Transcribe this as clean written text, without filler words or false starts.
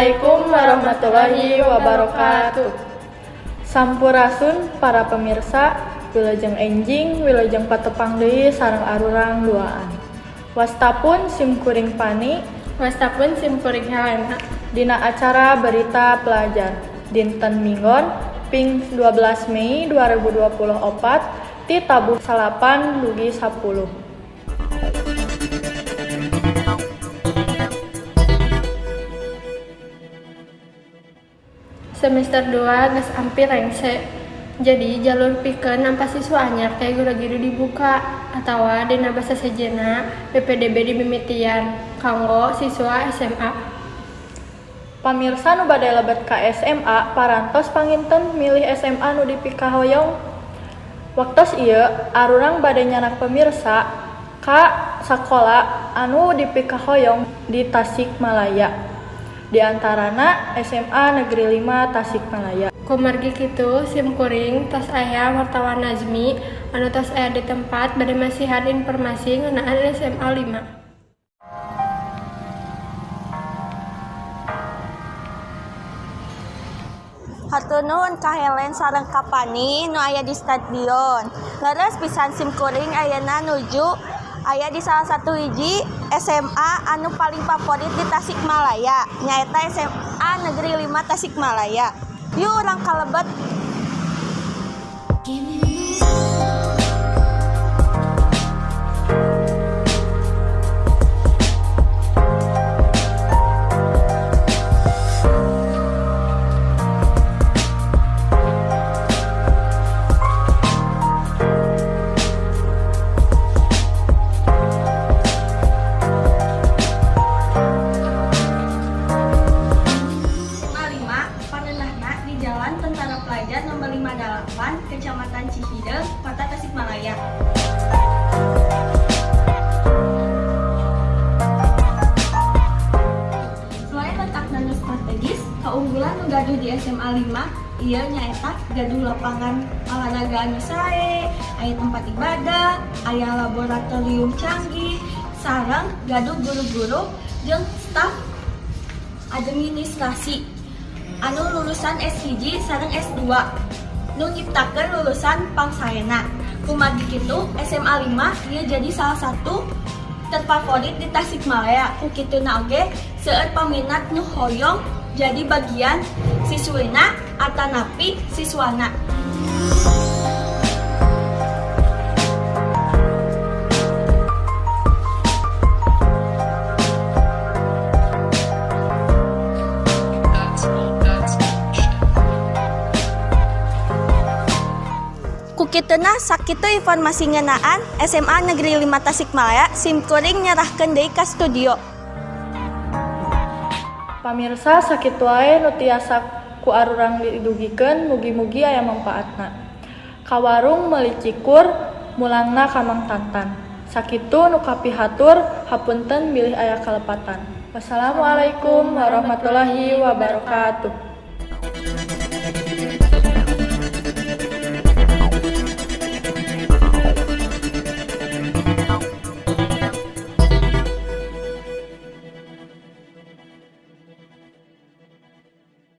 Assalamualaikum warahmatullahi wabarakatuh. Sampurasun para pemirsa, wilujeng enjing, wilujeng patepang deui sareng arurang duaan. Wastapun sim kuring Pani, Wastapun sim kuring Helena. Dina acara berita pelajar dinten Minggon ping 12 Mei 2024 ti tabuh 9 dugi 10. Semester 2 geus ampir rengse. Jadi jalur pikeun nampa siswa anyar teh geura-geura dibuka atawa dina basa sejenna PPDB dimimitian kanggo siswa SMA. Pamirsa nu bade lebet ka SMA parantos panginten milih SMA nu dipikahoyong. Waktos ieu arurang bade nyandak pemirsa ka sakola anu dipikahoyong di Tasikmalaya. Di antarana SMA Negeri 5 Tasikmalaya. Kumargi kitu sim kuring tos aya wartawan Nazmi anu tos aya di tempat bade masihan informasi ngeunaan SMA 5. Hatur nuhun ka Helen sareng ka Pani nu aya di stadion. Leres pisan sim kuring ayeuna nuju aya di salah satu hiji SMA anu paling favorit di Tasikmalaya, nyaeta SMA Negeri 5 Tasikmalaya. Yuk urang kalebet. SMA 5 parenahna di Jalan Tentara Pelajar nomor 58, Kecamatan Cihideung, Kota Tasikmalaya. Selain letakna nu strategis, keunggulan nu gaduh di SMA 5 ieu nyaeta gaduh lapangan olahraga anu sae, aya tempat ibadah, aya laboratorium canggih, sareng gaduh guru-guru jeung staf administrasi anu lulusan S1 sareng S2 nu nyiptakeun lulusan pangsaena. Kumargi kitu SMA 5 ieu jadi salah satu terfavorit di Tasikmalaya. Ku kituna oge seueur paminat nu hoyong jadi bagian siswina atanapi siswana. Ku kituna sakitu informasi ngeunaan SMA Negeri 5 Tasikmalaya, sim kuring nyerahkeun deui ka studio. Pamirsa, sakitu wae nu tiasa ku arurang didugikeun, mugi-mugi aya mangpaatna. Ka warung meuli cikur, mulangna ka Mang Tantan. Sakitu nu kapihatur, hapunten bilih aya kalepatan. Wassalamualaikum warahmatullahi wabarakatuh.